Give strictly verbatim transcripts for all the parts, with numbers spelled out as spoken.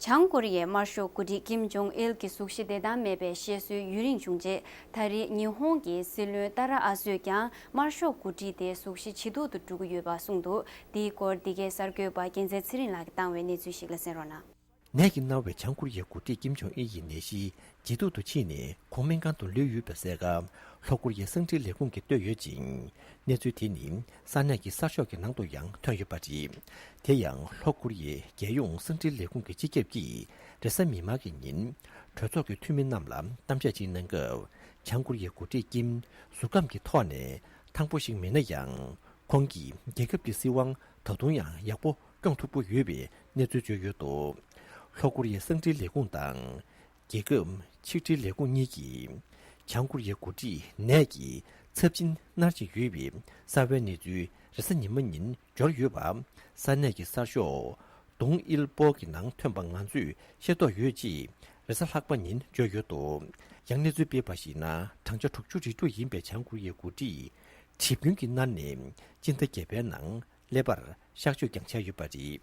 བྱང་ཀོ་རི་ཡའི་དམར་ཤོག་འགོ་ཁྲིད་ཀིམ་ཇོང་ཨིལ་གྱི་གཟུགས་གཞི་བདེ་ཐང་མེད་པའི་བཤད་སྲོལ་ཡུན་རིང་བྱུང་རྗེས། ད་རེས་ཉི་ཧོང་གི་སྲིད་བློན་ཏཱ་ར་ཨ་སོས་ཀྱང་དམར་ཤོག་འགོ་ཁྲིད་དེའི་གཟུགས་གཞི་ཇེ་སྡུག་ཏུ་འགྲོ་གི་ཡོད་པ་གསུངས་འདུག་འདིའི་སྐོར་འདི་གའི་གསར་འགོད་པ་རྒྱལ་མཚན་ཚེ་རིང་ལགས་ཀྱིས་བཏང་བའི་གནས་ཚུལ་ཞིག་ལ་གསན་རོགས་གནང་། ནད་ཀྱིས་མནར་བའི་བྱང་ཀོ་རི་ཡའི་འགོ་ཁྲིད་ཀིམ་ཇོང་ཨིལ་ཡི་ནད་གཞི་ཇེ་སྡུག་ཏུ་ཕྱིན་ནས་ཁོང་སྨན་ཁང་དུ་ལུས་ཡོད་པ་གསལ་ཁ་ལྷོ་ཀོ་རི་ཡའི་གསང་འཕྲིན་ལས་ཁུངས་ཀྱིས་བཏོན་ཡོད་ཅིང་། གནས་ཚུལ་དེ་ནི་ས་གནས་ཀྱི་གསར་ཤོག་གི་ནང་དུ་ཡང་ཐོན་ཡོད་པ་རེད། དེ་ཡང་ལྷོ་ཀོ་རི་ཡའི་རྒྱལ་ཡོངས་གསང་འཕྲིན་ལས་ཁུངས་ཀྱི་སྤྱི་ཁྱབ་ཀྱིས་རེས་གཟའ་མིག་དམར་གྱི་ཉིན་གྲོས་ཚོགས་ཀྱི་འཐུས་མི་རྣམས་ལ་གཏམ་བཤད་ཅིག་གནང་སྐབས། བྱང་ཀོ་རི་ཡའི་འགོ་ཁྲིད་ཀིམ་གཟུགས་ཁམས་ཀྱི་ཐོག་ནས་ཐང་པོ་ཞིག་མིན་ན་ཡང་། ཁོང་གིས་རྒྱལ་ཁབ་ཀྱི་སྲིད་དབང་ད་དུང་ཡང་ཡག་པོ་སྐྱོང་ཐུབ་ཀྱི་ཡོད་པའི་གནས་ཚུལ་བརྗོད་ཡོད་འདུག་ལྷོ་ཀོ་རི་ཡའི་གསང་འཕྲིན་ལས་ཁུངས་དང་། རྒྱལ་ཁབ་ཆིག་སྒྲིལ་ལས་ཁུངས་གཉིས་ཀྱིས་བྱང་ཀོ་རི་ཡའི་འགོ་ཁྲིད་ནད་ཀྱིས་ཚབས་ཆེན་མནར་གྱིན་ཡོད་པའི་གསར་བའི་གནས་ཚུལ་རེས་གཟའ་ཉི་མ་ཉིན་འབྱོར་ཡོད་པ། ས་གནས་ཀྱི་གསར་ཤོག་ཏུང་ཨིལ་པོ་གི་ནང་ཐོན་པ་ང་ཚོས་ཤེས་རྟོགས་ཡོད་ཅེས་རེས་གཟའ་ལྷག་པ་ཉིན་བརྗོད་ཡོད་འདུག་ཡང་གནས་ཚུལ་སྤེལ་བར་གཞིགས་ན། བགྲང་བྱ་དྲུག་ཅུ་རེ་དྲུག་ཡིན་པའི་བྱང་ཀོ་རི་ཡའི་འགོ་ཁྲིད་གྲིབ་སྐྱོན་གྱིས་མནར་ནས་སྤྱི་ཟླ་བརྒྱད་པའི་ནང་ཀླད་པར་གཤག་བཅོས་ཀྱང་བྱས་ཡོད་པ་རེད།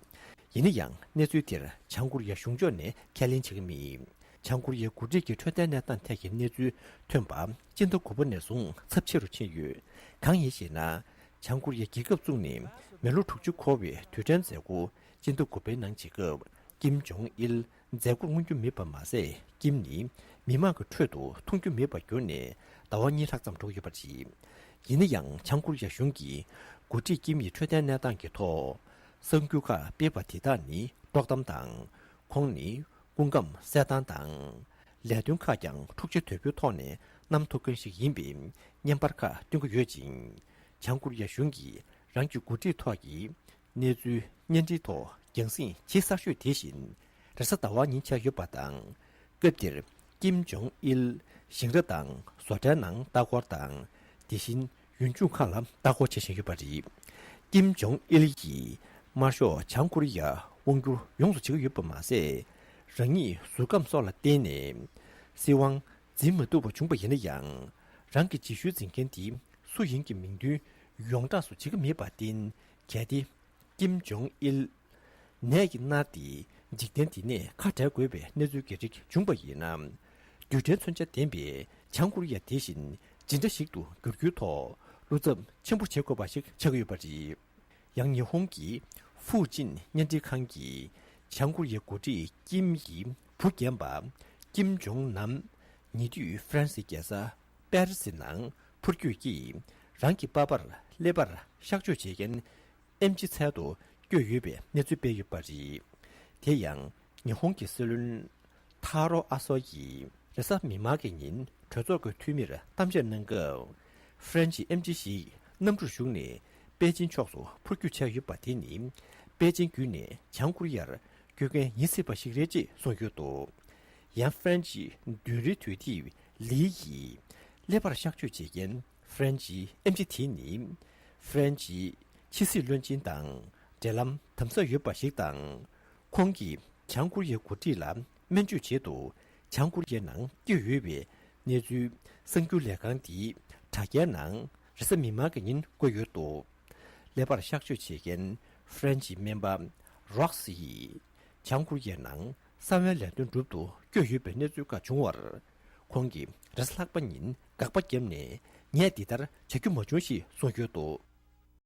ཡིན་ན་ཡང་གནས་ཚུལ་དེར་བྱང་ཀོ་རི་ཡ་གཞུང་ཕྱོགས་ནས་ཁས་ལེན་བྱེད་ཀྱི་མེད། བྱང་ཀོ་རི་ཡའི་འགོ་ཁྲིད་ཀྱི་འཕྲོད་བསྟེན་གནས་སྟངས་ཐད་ཀྱི་གནས་ཚུལ་ཐོན་པ་སྤྱི་ཟླ་དགུ་པ་ནས་བཟུང་ཚབས་ཆེ་རུ་ཕྱིན་ཡོད། གང་ཡིན་ཞེ་ན། བྱང་ཀོ་རི་ཡ་རྒྱལ་ཁབ་བཙུགས་ནས་མི་ལོ་དྲུག་ཅུ་འཁོར་བའི་དུས་དྲན་མཛད་སྒོ་སྤྱི་ཟླ་དགུ་པའི་ནང་བྱེད་སྐབས། ཀིམ་ཇོང་ཨིལ་མཛད་སྒོར་མངོན་རྒྱུ་མེད་པ་མ་ཟད། ཀིམ་ནི་མི་མང་གི་ཁྲོད་དུ་མཐོང་རྒྱུ་མེད་པར་གྱུར་ནས་ཟླ་བ་གཉིས་ལྷག་ཙམ་འགྲོ་གི་ཡོད་པ་རེད། ཡིན་ན་ཡང་། བྱང་ཀོ་རི་ཡ་གཞུང་གིས་འགོ་ཁྲིད་ཀིམ་ཡི་འཕྲོད་བསྟེན་གནས་སྟངས་ཀྱི་ཐོག་གསར་འགྱུར་ཁག་སྤེལ་བ་དེ་དག་ནི་དཀྲོག་གཏམ་དང་། ཁོང་ནི་སྐུ་ཁམས་གསལ་ཐང་དང་། ལས་དོན་ཁག་ཀྱང་འཁྲུག་ཆ་དོད་པོའི་ཐོག་ནས་གནང་ཐུབ་མཁན་ཞིག་ཡིན་པའི་བརྙན་པར་ཁག་སྟོན་གྱི་ཡོད་ཅིང་། བྱང་ཀོ་རི་ཡ་གཞུང་གིས་རང་གི་འགོ་ཁྲིད་ཐོག་གི་གནས་ཚུལ་བརྙན་འཕྲིན་ཐོག་རྒྱང་སྲིང་ཇི་གསར་ཤོས་དེ་བཞིན། རེས་གཟའ་ཟླ་བ་ཉིན་ཆགས་ཡོད་པ་དང་། སྐབས་དེར་ཀིམ་ཇོང་ཨིལ་ཞིང་ར་དང་བཟོ་གྲྭའི་ནང་ལྟ་སྐོར་དང་། དེ་བཞིན་ཡུལ་ལྗོངས་ཁག་ལ་ལྟ་སྐོར་བྱེད་བཞིན་ཡོད་པ་རེད། ཀིམ་ཇོང་ཨིལ་གྱིས་དམར་ཤོག་བྱང་ཀོ་རི་ཡར་དབང་བསྒྱུར་ཡོངས་སུ་བྱེད་ཀྱི་ཡོད་པ་མ་ཟད། རང་ཉིད་གཟུགས་ཁམས་སོགས་ལ་བརྟེན་ནས་སྲིད་དབང་འཛིན་མ་ཐུབ་པ་བྱུང་བ་ཡིན་ན་ཡང་། རང་གི་རྗེས་ཤུལ་འཛིན་མཁན་དེ་སུ་ཡིན་གྱི་མིང་འདོན་ཡོངས་གྲགས་སུ་བྱེད་ཀྱི་མེད་པར་བརྟེན། གལ་ཏེ། ཀིམ་ཇོང་ཨིལ་ནད་ཀྱིས་མནར་ཏེ་འཇིག་རྟེན་འདི་ནས་ཁ་བྲལ་དགོས་པའི་གནས་ཚུལ་གྱི་རིགས་བྱུང་བ་ཡིན་ན། རྡུལ་ཕྲན་མཚོན་ཆ་ལྡན་པའི་བྱང་ཀོ་རི་ཡ་དེ་བཞིན་ཇི་འདྲ་ཞིག་ཏུ་འགྱུར་རྒྱུའི་ཐོག་བློ་འཚབ་ཆེན་པོ་བྱེད་དགོས་པ་ཞིག་ཆགས་ཀྱི་ཡོད་པ་རེད། ཡང་ཉི་ཧོང་གི་ཧྥུའུ་ཅིན་བརྙན་འཕྲིན་ཁང་གིས་བྱང་ཀོ་རི་ཡའི་འགོ་ཁྲིད་ཀིམ་ཡི་བུ་རྒན་པ་ཀིམ་ཇོང་ནམ་ཉེ་དུས་ཧྥ་རན་སིའི་རྒྱལ་ས་པེ་རི་སི་ནང་འཕུར་སྐྱོད་ཀྱིས་རང་གི་པ་ཕར་ཀླད་པར་གཤག་བཅོས་བྱེད་མཁན་ཨེམ་ཆི་ཚལ་དུ་བསྐྱོད་ཡོད་པའི་གནས་ཚུལ་སྤེལ་ཡོད་པ་རེད། དེ་ཡང་ཉི་ཧོང་གི་སྲིད་བློན་ཐ་རོ་ཨ་སོ་ཡིས་རེས་གཟའ་མིག་དམར་གྱི་ཉིན་གྲོས་ཚོགས་ཀྱི་འཐུས་མིར་གཏམ་བཤད་གནང་སྐབས། ཧྥ་རན་ཆི་ཨེམ་ཆི་ཞིག་གནམ་གྲུར་ཞུགས་ནས་པེ་ཅིན་ཕྱོགས་སུ་འཕུར་སྐྱོད་བྱས་ཡོད་པ་དེ་ནི་པེ་ཅིན་བརྒྱུད་ནས་བྱང་ཀོ་རི་ཡར་སྐྱོད་མཁན་ཡིན་སྲིད་པ་ཞིག་རེད་ཅེས་གསུངས་ཡོད་འདུག་ཡང་ཧྥ་རན་ཆི་མདུན་རིལ་དུས་དེབ་ལི་ཡིས་ཀླད་པར་གཤག་བཅོས་བྱེད་མཁན་ཧྥ་རན་ཆི་ཨེམ་ཆི་དེ་ནི་ཧྥ་རན་ཆི་ཕྱི་སྲིད་བློན་ཆེན་དང་འབྲེལ་ལམ་དམ་ཟབ་ཡོད་པ་ཞིག་དང་། ཁོང་གིས་བྱང་ཀོ་རི་ཡའི་འགོ་ཁྲིད་ལ་སྨན་བཅོས་ཆེད་དུ་བྱང་ཀོ་རི་ཡའི་ནང་བསྐྱོད་ཡོད་པའི་གནས་ཚུལ་གསར་འགྱུར་ལས་ཁང་དེའི་དྲ་རྒྱའི་ནང་རེས་གཟའ་མིག་དམར་གྱི་ཉིན་བཀོད་ཡོད་འདུག་ཀླད་པར་གཤག་བཅོས་བྱེད་མཁན་ཧྥ་རན་ཆི་སྨན་པ་རོག་སི་ཡིས་བྱང་ཀོ་རི་ཡའི་ནང་གསང་བའི་ལས་དོན་སྒྲུབ་ཏུ་བསྐྱོད་ཡོད་པའི་གནས་ཚུལ་ཁག་བྱུང་བར། ཁོང་གིས་རེས་གཟའ་ལྷག་པ་ཉིན་དགག་པ་བརྒྱབ་ནས་ངས་འདི་ལྟར་བྱ་རྒྱུ་མ་བྱུང་ཞེས་གསུངས་ཡོད་འདུག